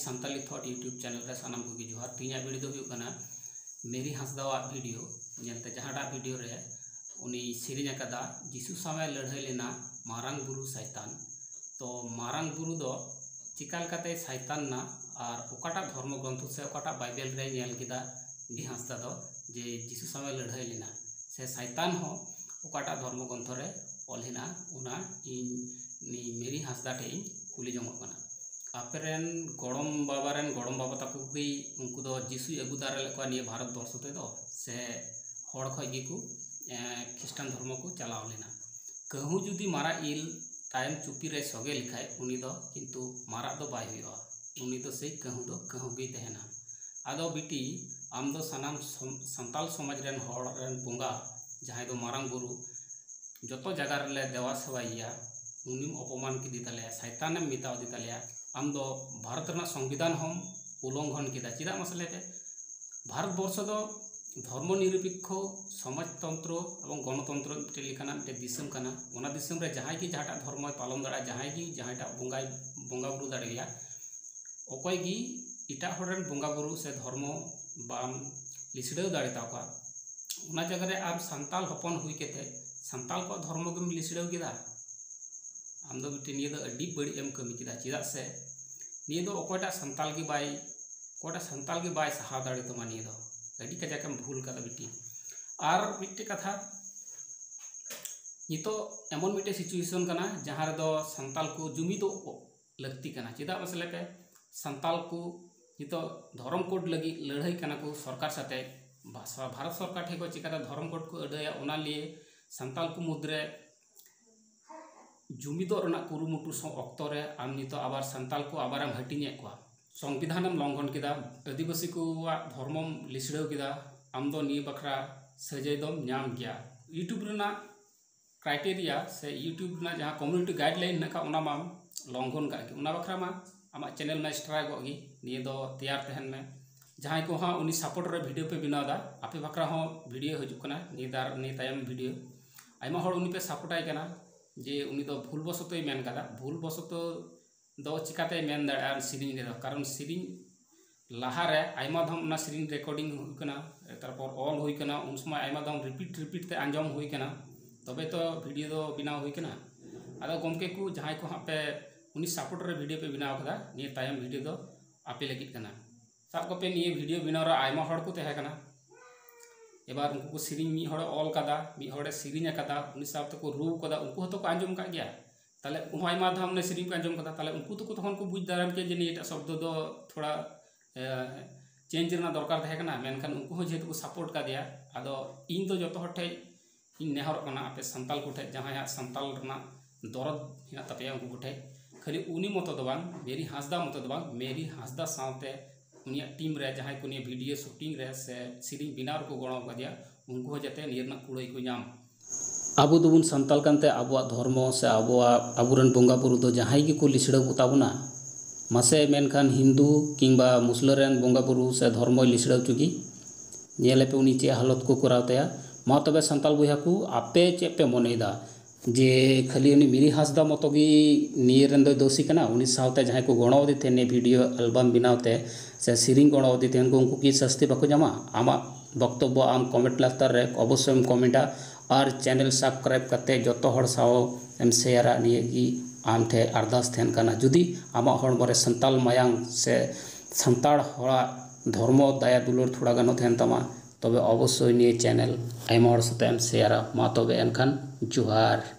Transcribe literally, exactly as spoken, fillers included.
Santali ᱛᱷᱚᱴ YouTube channel ᱨᱮ ᱥᱟᱱᱟᱢ ᱠᱚᱜᱮ ᱡᱚᱦᱟᱨ᱾ ᱛᱮᱦᱮᱧᱟᱜ ᱵᱷᱤᱰᱤᱭᱳ ᱫᱚ ᱦᱩᱭᱩᱜ ᱠᱟᱱᱟ ᱢᱮᱨᱤ ᱦᱟᱸᱥᱫᱟᱣᱟᱜ ᱵᱷᱤᱰᱤᱭᱳ ᱧᱮᱞᱛᱮ, ᱡᱟᱦᱟᱸᱴᱟᱜ ᱵᱷᱤᱰᱤᱭᱳ ᱨᱮ ᱩᱱᱤ ᱥᱮᱨᱮᱧ ᱟᱠᱟᱫᱟ ᱡᱤᱥᱩ ᱥᱟᱶᱮ ᱞᱟᱹᱲᱦᱟᱹᱭ ᱞᱮᱱᱟ ᱢᱟᱨᱟᱝ ᱵᱩᱨᱩ ᱥᱟᱭᱛᱟᱱ᱾ ᱛᱚ ᱢᱟᱨᱟᱝ ᱵᱩᱨᱩ ᱫᱚ ᱪᱤᱠᱟ ᱞᱮᱠᱟᱛᱮᱭ ᱥᱟᱭᱛᱟᱱ ᱱᱟ ᱟᱨ ᱚᱠᱟᱴᱟᱜ ᱫᱷᱚᱨᱢᱚ ᱜᱨᱚᱱᱛᱷᱚ ᱥᱮ ᱚᱠᱟᱴᱟᱜ ᱵᱟᱭᱵᱮᱞ ᱨᱮ ᱧᱮᱞ ᱠᱮᱫᱟ ᱢᱮᱨᱤ ᱦᱟᱸᱥᱫᱟ ᱫᱚ ᱡᱮ ᱡᱤᱥᱩ ᱥᱟᱶᱮ ᱞᱟᱹᱲᱦᱟᱹᱭ ᱞᱮᱱᱟ ᱥᱮ ᱥᱟᱭᱛᱟᱱ ᱦᱚᱸ ᱚᱠᱟᱴᱟᱜ ᱫᱷᱚᱨᱢᱚ ᱜᱨᱚᱱᱛᱷᱚ ᱨᱮ ᱚᱞ ᱦᱮᱱᱟᱜᱼᱟ, ᱚᱱᱟ ᱤᱧ ᱩᱱᱤ ᱢᱮᱨᱤ ᱦᱟᱸᱥᱫᱟ ᱴᱷᱮᱱ ᱤᱧ ᱠᱩᱞᱤ ᱡᱚᱝᱚᱜ ᱠᱟᱱᱟ᱾ ᱟᱯᱮ ᱨᱮᱱ ᱜᱚᱲᱚᱢ ᱵᱟᱵᱟ ᱨᱮᱱ ᱜᱚᱲᱚᱢ ᱵᱟᱵᱟ ᱛᱟᱠᱚ ᱜᱮ ᱩᱱᱠᱩ ᱫᱚ ᱡᱤᱥᱩᱭ ᱟᱹᱜᱩ ᱫᱟᱨᱟ ᱞᱮᱫ ᱠᱚᱣᱟ ᱱᱤᱭᱟᱹ ᱵᱷᱟᱨᱚᱛ ᱵᱚᱨᱥᱚ ᱛᱮᱫᱚ, ᱥᱮ ᱦᱚᱲ ᱠᱷᱚᱡ ᱜᱮᱠᱚ, ᱮᱸ, ᱠᱷᱨᱤᱥᱴᱟᱱ ᱫᱷᱚᱨᱢᱚ ᱠᱚ ᱪᱟᱞᱟᱣ ᱞᱮᱱᱟ? ᱠᱟᱹᱦᱩ ᱡᱩᱫᱤ ᱢᱟᱨᱟᱜ ᱤᱞ ᱛᱟᱭᱚᱢ ᱪᱩᱯᱤ ᱨᱮ ᱥᱚᱜᱮ ᱞᱮᱠᱷᱟᱡ, ᱩᱱᱤ ᱫᱚ ᱠᱤᱱᱛᱩ ᱢᱟᱨᱟᱜ ᱫᱚ ᱵᱟᱭ ᱦᱩᱭᱩᱜᱼᱟ᱾ ᱩᱱᱤ ᱫᱚ ᱥᱮᱭ ᱠᱟᱹᱦᱩ ᱫᱚ ᱠᱟᱹᱦᱩ ᱜᱮᱭ ᱛᱟᱦᱮᱱᱟ᱾ ᱟᱫᱚ ᱵᱤᱴᱤ, ᱟᱢ ᱫᱚ ᱥᱟᱱᱟᱢ ᱥᱚᱢ-, ᱥᱟᱱᱛᱟᱞ ᱥᱚᱢᱟᱡᱽ ᱨᱮᱱ ᱦᱚᱲ ᱨᱮᱱ ᱵᱚᱸᱜᱟ, ᱡᱟᱦᱟᱸᱭ ᱫᱚ ᱢᱟᱨᱟᱝ ᱵᱩᱨᱩ, ᱡᱚᱛᱚ ᱡᱟᱭᱜᱟ ᱨᱮᱞᱮ ᱫᱮᱵᱟ ᱥᱮᱵᱟᱭᱮᱭᱟ, ᱩᱱᱤᱢ ᱚᱯᱚᱢᱟᱱ ᱠᱮᱫᱮ ᱛᱟᱞᱮᱭᱟ, ᱥᱟᱭᱛᱟᱱᱮᱢ ᱢᱮᱛᱟᱣ ᱫᱮ ᱛᱟᱞᱮᱭᱟ᱾ ᱟᱢ ᱫᱚ ᱵᱷᱟᱨᱚᱛ ᱨᱮᱱᱟᱜ ᱥᱚᱝᱵᱤᱫᱷᱟᱱ ᱦᱚᱸᱢ ᱩᱞᱚᱝᱜᱷᱚᱱ ᱠᱮᱫᱟ᱾ ᱪᱮᱫᱟᱜ ᱢᱟᱥᱮ ᱞᱟᱹᱭ ᱯᱮ? ᱵᱷᱟᱨᱚᱛ ᱵᱚᱨᱥᱚ ᱫᱚ ᱫᱷᱚᱨᱢᱚ ᱱᱤᱨᱚᱯᱮᱠᱠᱷᱚ ᱥᱚᱢᱟᱡᱽᱛᱚᱱᱛᱨᱚ ᱮᱵᱚᱝ ᱜᱚᱱᱚᱛᱚᱱᱛᱨᱚ ᱢᱤᱫᱴᱮᱱ ᱞᱮᱠᱟᱱᱟᱜ ᱢᱤᱫᱴᱮᱱ ᱫᱤᱥᱚᱢ ᱠᱟᱱᱟ᱾ ᱚᱱᱟ ᱫᱤᱥᱚᱢ ᱨᱮ ᱡᱟᱦᱟᱸᱭ ᱜᱮ ᱡᱟᱦᱟᱸᱴᱟᱜ ᱫᱷᱚᱨᱢᱚᱭ ᱯᱟᱞᱚᱱ ᱫᱟᱲᱮᱭᱟᱜᱼᱟ, ᱡᱟᱦᱟᱸᱭ ᱜᱮ ᱡᱟᱦᱟᱸᱭᱴᱟᱜ ᱵᱚᱸᱜᱟᱭ ᱵᱚᱸᱜᱟ ᱵᱩᱨᱩ ᱫᱟᱲᱮᱭᱟᱭᱟ, ᱚᱠᱚᱭ ᱜᱮ ᱮᱴᱟᱜ ᱦᱚᱲ ᱨᱮᱱ ᱵᱚᱸᱜᱟ ᱵᱩᱨᱩ ᱥᱮ ᱫᱷᱚᱨᱢᱚ ᱵᱟᱢ ᱞᱤᱥᱲᱟᱹᱣ ᱫᱟᱲᱮ ᱛᱟᱠᱚᱣᱟ᱾ ᱚᱱᱟ ᱡᱟᱭᱜᱟ ᱨᱮ ᱟᱢ ᱥᱟᱱᱛᱟᱞ ᱦᱚᱯᱚᱱ ᱦᱩᱭ ᱠᱟᱛᱮ ᱥᱟᱱᱛᱟᱞ ᱠᱚᱣᱟᱜ ᱫᱷᱚᱨᱢᱚ ᱜᱮᱢ ᱞᱤᱥᱲᱟᱹᱣ ᱠᱮᱫᱟ᱾ ᱟᱢ ᱫᱚ ᱢᱤᱫᱴᱮᱱ ᱱᱤᱭᱟᱹ ᱫᱚ ᱟᱹᱰᱤ ᱵᱟᱹᱲᱤᱡ ᱮᱢ ᱠᱟᱹᱢᱤ ᱠᱮᱫᱟ᱾ ᱪᱮᱫᱟᱜ ᱥᱮ ᱱᱤᱭᱟᱹ ᱫᱚ ᱚᱠᱚᱭᱴᱟᱜ ᱥᱟᱱᱛᱟᱞ ᱜᱮ ᱵᱟᱭ, ᱚᱠᱚᱭᱴᱟᱜ ᱥᱟᱱᱛᱟᱞ ᱜᱮ ᱵᱟᱭ ᱥᱟᱦᱟᱣ ᱫᱟᱲᱮ ᱛᱟᱢᱟ᱾ ᱱᱤᱭᱟᱹ ᱫᱚ ᱟᱹᱰᱤ ᱠᱟᱡᱟᱠ ᱮᱢ ᱵᱷᱩᱞ ᱠᱟᱫᱟ ᱵᱤᱴᱤ᱾ ᱟᱨ ᱢᱤᱫᱴᱮᱡ ᱠᱟᱛᱷᱟ, ᱱᱤᱛᱚᱜ ᱮᱢᱚᱱ ᱢᱤᱫᱴᱮᱡ situation ᱠᱟᱱᱟ ᱡᱟᱦᱟᱸ ᱨᱮᱫᱚ ᱥᱟᱱᱛᱟᱞ ᱠᱚ ᱡᱩᱢᱤᱫᱚᱜ ᱞᱟᱹᱠᱛᱤ ᱠᱟᱱᱟ᱾ ᱪᱮᱫᱟᱜ ᱢᱟᱥᱮ ᱞᱟᱹᱭ ᱯᱮ? ᱥᱟᱱᱛᱟᱞ ᱠᱚ ᱱᱤᱛᱚᱜ ᱫᱷᱚᱨᱚᱢ code ᱞᱟᱹᱜᱤᱫ ᱞᱟᱹᱲᱦᱟᱹᱭ ᱠᱟᱱᱟ ᱠᱚ ᱥᱚᱨᱠᱟᱨ ᱥᱟᱛᱮ᱾ ᱵᱷᱟᱥᱟ-, ᱵᱷᱟᱨᱚᱛ ᱥᱚᱨᱠᱟᱨ ᱴᱷᱮᱱ ᱠᱷᱚᱱ ᱪᱤᱠᱟᱛᱮ ᱫᱷᱚᱨᱚᱢ code ᱠᱚ ᱟᱹᱰᱟᱹᱭᱟ, ᱚᱱᱟ ᱞᱤᱭᱮ ᱥᱟᱱᱛᱟᱞ ᱠᱚ ᱢᱩᱫᱽᱨᱮ ᱡᱩᱢᱤᱫᱚᱜ ᱨᱮᱱᱟᱜ ᱠᱩᱨᱩᱢᱩᱴᱩ ᱥᱚ-, ᱚᱠᱛᱚ ᱨᱮ ᱟᱢ ᱱᱤᱛᱚᱜ ᱟᱵᱟᱨ ᱥᱟᱱᱛᱟᱞ ᱠᱚ ᱟᱵᱟᱨᱮᱢ ᱦᱟᱹᱴᱤᱧᱮᱫ ᱠᱚᱣᱟ᱾ ᱥᱚᱝᱵᱤᱫᱷᱟᱱᱮᱢ ᱞᱚᱝᱜᱷᱚᱱ ᱠᱮᱫᱟ, ᱟᱹᱫᱤᱵᱟᱹᱥᱤ ᱠᱚᱣᱟᱜ ᱫᱷᱚᱨᱢᱚᱢ ᱞᱤᱥᱲᱟᱹᱣ ᱠᱮᱫᱟ, ᱟᱢ ᱫᱚ ᱱᱤᱭᱟᱹ ᱵᱟᱠᱷᱨᱟ ᱥᱟᱹᱡᱟᱹᱭ ᱫᱚᱢ ᱧᱟᱢ ᱜᱮᱭᱟ᱾ YouTube ᱨᱮᱱᱟᱜ criteria ᱥᱮ YouTube ᱨᱮᱱᱟᱜ ᱡᱟᱦᱟᱸ community guideline ᱦᱮᱱᱟᱜ ᱠᱷᱟᱱ, ᱚᱱᱟ ᱢᱟᱢ ᱞᱚᱝᱜᱷᱚᱱ ᱠᱟᱜ ᱜᱮ᱾ ᱚᱱᱟ ᱵᱟᱠᱷᱨᱟ ᱢᱟ ᱟᱢᱟᱜ channel ᱢᱟ strike ᱜᱚᱜ ᱜᱮ᱾ ᱱᱤᱭᱟᱹ ᱫᱚ ᱛᱮᱭᱟᱨ ᱛᱟᱦᱮᱱ ᱢᱮ᱾ ᱡᱟᱦᱟᱸᱭ ᱠᱚ ᱦᱟᱸᱜ ᱩᱱᱤ support ᱨᱮ video ᱯᱮ ᱵᱮᱱᱟᱣ ᱮᱫᱟ, ᱟᱯᱮ ᱵᱟᱠᱷᱨᱟ ᱦᱚᱸ video ᱦᱤᱡᱩᱜ ᱠᱟᱱᱟ ᱱᱤᱭᱟᱹ ᱫᱟᱨ-, ᱱᱤᱭᱟᱹ ᱛᱟᱭᱚᱢ video᱾ ᱟᱭᱢᱟ ᱦᱚᱲ ᱩᱱᱤ ᱯᱮ support ᱟᱭ ᱠᱟᱱᱟ ᱡᱮ ᱩᱱᱤ ᱫᱚ ᱵᱷᱩᱞ ᱵᱚᱥᱚᱛᱚᱭ ᱢᱮᱱ ᱠᱟᱫᱟ, ᱵᱷᱩᱞ ᱵᱚᱥᱚᱛᱚ ᱫᱚ ᱪᱤᱠᱟᱛᱮᱭ ᱢᱮᱱ ᱫᱟᱲᱮᱭᱟᱜᱼᱟ ᱥᱮᱨᱮᱧ ᱨᱮᱫᱚ? ᱠᱟᱨᱚᱱ ᱥᱮᱨᱮᱧ ᱞᱟᱦᱟᱨᱮ ᱟᱭᱢᱟ ᱫᱷᱟᱣ ᱚᱱᱟ ᱥᱮᱨᱮᱧ recording ᱦᱩᱭ ᱠᱟᱱᱟ, ᱛᱟᱨᱯᱚᱨ ᱚᱞ ᱦᱩᱭ ᱠᱟᱱᱟ, ᱩᱱ ᱥᱚᱢᱚᱭ ᱟᱭᱢᱟ ᱫᱷᱟᱣ repeat repeat ᱛᱮ ᱟᱸᱡᱚᱢ ᱦᱩᱭ ᱠᱟᱱᱟ, ᱛᱚᱵᱮ ᱛᱚ video ᱫᱚ ᱵᱮᱱᱟᱣ ᱦᱩᱭ ᱠᱟᱱᱟ᱾ ᱟᱫᱚ ᱜᱚᱢᱠᱮ ᱠᱚ, ᱡᱟᱦᱟᱸᱭ ᱠᱚ ᱦᱟᱸᱜ ᱯᱮ ᱩᱱᱤ support ᱨᱮ video ᱯᱮ ᱵᱮᱱᱟᱣ ᱠᱟᱫᱟ, ᱱᱤᱭᱟᱹ ᱛᱟᱭᱚᱢ video ᱫᱚ ᱟᱯᱮ ᱞᱟᱹᱜᱤᱫ ᱠᱟᱱᱟ᱾ ᱥᱟᱵ ᱠᱟᱜ ᱯᱮ, ᱱᱤᱭᱟᱹ video ᱵᱮᱱᱟᱣ ᱨᱮ ᱟᱭᱢᱟ ᱦᱚᱲ ᱠᱚ ᱛᱟᱦᱮᱸ ᱠᱟᱱᱟ᱾ ᱮᱵᱟᱨ ᱩᱱᱠᱩ ᱠᱚ ᱥᱮᱨᱮᱧ, ᱢᱤᱫ ᱦᱚᱲᱮ ᱚᱞ ᱠᱟᱫᱟ, ᱢᱤᱫ ᱦᱚᱲᱮ ᱥᱮᱨᱮᱧ ᱟᱠᱟᱫᱟ, ᱩᱱᱤ ᱥᱟᱶ ᱛᱮᱠᱚ ᱨᱩ ᱠᱟᱫᱟ, ᱩᱱᱠᱩ ᱦᱚᱸᱛᱚ ᱠᱚ ᱟᱸᱡᱚᱢ ᱠᱟᱜ ᱜᱮᱭᱟ᱾ ᱛᱟᱦᱞᱮ ᱩᱱᱠᱩ ᱟᱭᱢᱟ ᱫᱷᱟᱣ ᱢᱟᱱᱮ ᱥᱮᱨᱮᱧ ᱠᱚ ᱟᱸᱡᱚᱢ ᱠᱟᱫᱟ, ᱛᱟᱦᱞᱮ ᱩᱱᱠᱩ ᱫᱚᱠᱚ ᱛᱚᱠᱷᱚᱱ ᱠᱚ ᱵᱩᱡᱽ ᱫᱟᱲᱮᱭᱟᱜ ᱜᱮᱭᱟ ᱡᱮ ᱱᱤᱭᱟᱹᱴᱟᱜ ᱥᱚᱵᱫᱚ ᱫᱚ ᱛᱷᱚᱲᱟ change ᱨᱮᱱᱟᱜ ᱫᱚᱨᱠᱟᱨ ᱛᱟᱦᱮᱸ ᱠᱟᱱᱟ᱾ ᱢᱮᱱᱠᱷᱟᱱ ᱩᱱᱠᱩ ᱦᱚᱸ ᱡᱮᱦᱮᱛᱩ ᱠᱚ support ᱠᱟᱫᱮᱭᱟ, ᱟᱫᱚ ᱤᱧ ᱫᱚ ᱡᱚᱛᱚ ᱦᱚᱲ ᱴᱷᱮᱡ ᱤᱧ ᱱᱮᱦᱚᱨᱚᱜ ᱠᱟᱱᱟ ᱟᱯᱮ ᱥᱟᱱᱛᱟᱞ ᱠᱚᱴᱷᱮᱡ, ᱡᱟᱦᱟᱸᱭᱟᱜ ᱥᱟᱱᱛᱟᱞ ᱨᱮᱱᱟᱜ ᱫᱚᱨᱚᱫ ᱦᱮᱱᱟᱜ ᱛᱟᱯᱮᱭᱟ ᱩᱱᱠᱩ ᱠᱚᱴᱷᱮᱡ, ᱠᱷᱟᱹᱞᱤ ᱩᱱᱤ ᱢᱚᱛᱚ ᱫᱚ ᱵᱟᱝ, ᱢᱮᱨᱤ ᱦᱟᱸᱥᱫᱟ ᱢᱚᱛᱚ ᱫᱚ ᱵᱟᱝ, ᱢᱮᱨᱤ ᱦᱟᱸᱥᱫᱟ ᱥᱟᱶᱛᱮ ᱩᱱᱤᱭᱟᱜ team ᱨᱮ ᱡᱟᱦᱟᱸᱭ ᱠᱚ ᱱᱤᱭᱟᱹ video shooting ᱨᱮ ᱥᱮ ᱥᱮᱨᱮᱧ ᱵᱮᱱᱟᱣ ᱨᱮᱠᱚ ᱜᱚᱲᱚ ᱟᱠᱟᱫᱮᱭᱟ, ᱩᱱᱠᱩ ᱦᱚᱸ ᱡᱟᱛᱮ ᱱᱤᱭᱟᱹ ᱨᱮᱱᱟᱜ ᱠᱩᱲᱟᱹᱭ ᱠᱚ ᱧᱟᱢ᱾ ᱟᱵᱚ ᱫᱚᱵᱚᱱ ᱥᱟᱱᱛᱟᱞ ᱠᱟᱱᱛᱮ ᱟᱵᱚᱣᱟᱜ ᱫᱷᱚᱨᱢᱚ ᱥᱮ ᱟᱵᱚᱣᱟᱜ, ᱟᱵᱚᱨᱮᱱ ᱵᱚᱸᱜᱟ ᱵᱩᱨᱩ ᱫᱚ ᱡᱟᱦᱟᱸᱭ ᱜᱮᱠᱚ ᱞᱤᱥᱲᱟᱹᱣ ᱠᱚ ᱛᱟᱵᱚᱱᱟ᱾ ᱢᱟᱥᱮ ᱢᱮᱱᱠᱷᱟᱱ ᱦᱤᱱᱫᱩ ᱠᱤᱝᱵᱟ ᱢᱩᱥᱞᱟᱹ ᱨᱮᱱ ᱵᱚᱸᱜᱟ ᱵᱩᱨᱩ ᱥᱮ ᱫᱷᱚᱨᱢᱚᱭ ᱞᱤᱥᱲᱟᱹᱣ ᱦᱚᱪᱚ ᱜᱮ᱾ ᱧᱮᱞ ᱟᱯᱮ ᱩᱱᱤ ᱪᱮᱫ ᱦᱟᱞᱚᱛ ᱠᱚ ᱠᱚᱨᱟᱣ ᱛᱟᱭᱟ᱾ ᱢᱟ ᱛᱚᱵᱮ ᱥᱟᱱᱛᱟᱞ ᱵᱚᱭᱦᱟ ᱠᱚ, ᱟᱯᱮ ᱪᱮᱫ ᱯᱮ ᱢᱚᱱᱮᱭᱮᱫᱟ ᱡᱮ ᱠᱷᱟᱹᱞᱤ ᱩᱱᱤ ᱢᱤᱨᱤ ᱦᱟᱸᱥᱫᱟ ᱢᱚᱛᱚ ᱜᱮ ᱱᱤᱭᱟᱹ ᱨᱮᱱ ᱫᱚᱭ ᱫᱳᱥᱤ ᱠᱟᱱᱟ? ᱩᱱᱤ ᱥᱟᱶᱛᱮ ᱡᱟᱦᱟᱸᱭ ᱠᱚ ᱜᱚᱲᱚ ᱟᱫᱮ ᱛᱟᱦᱮᱸᱫ ᱱᱤᱭᱟᱹ video album ᱵᱮᱱᱟᱣ ᱛᱮ ᱥᱮ ᱥᱮᱨᱮᱧ ᱜᱚᱲᱚ ᱟᱫᱮ ᱛᱟᱦᱮᱸᱫ ᱠᱚ, ᱩᱱᱠᱩ ᱠᱤ ᱥᱟᱹᱥᱛᱤ ᱵᱟᱠᱚ ᱧᱟᱢᱟ? ᱟᱢᱟᱜ ᱵᱚᱠᱛᱚᱵᱵᱚ ᱟᱢ comment ᱞᱟᱛᱟᱨ ᱨᱮ ᱚᱵᱚᱥᱥᱳᱭ ᱮᱢ commentᱟ ᱟᱨ channel subscribe ᱠᱟᱛᱮ ᱡᱚᱛᱚ ᱦᱚᱲ ᱥᱟᱶ ᱮᱢ shareᱟ᱾ ᱱᱤᱭᱟᱹ ᱜᱮ ᱟᱢ ᱴᱷᱮᱱ ᱟᱨᱫᱟᱥ ᱛᱟᱦᱮᱱ ᱠᱟᱱᱟ᱾ ᱡᱩᱫᱤ ᱟᱢᱟᱜ ᱦᱚᱲᱢᱚ ᱨᱮ ᱥᱟᱱᱛᱟᱞ ᱢᱟᱭᱟᱝ ᱥᱮ ᱥᱟᱱᱛᱟᱲ ᱦᱚᱲᱟᱜ ᱫᱷᱚᱨᱢᱚ ᱫᱟᱭᱟ ᱫᱩᱞᱟᱹᱲ ᱛᱷᱚᱲᱟ ᱜᱟᱱ ᱦᱚᱸ ᱛᱟᱦᱮᱱ ᱛᱟᱢᱟ, ᱛᱚᱵᱮ ᱚᱵᱚᱥᱥᱳᱭ ᱱᱤᱭᱟᱹ channel ᱟᱭᱢᱟ ᱦᱚᱲ ᱥᱟᱛᱮ ᱮᱢ shareᱟ᱾ ᱢᱟ ᱛᱚᱵᱮ ᱮᱱᱠᱷᱟᱱ ᱡᱚᱦᱟᱨ᱾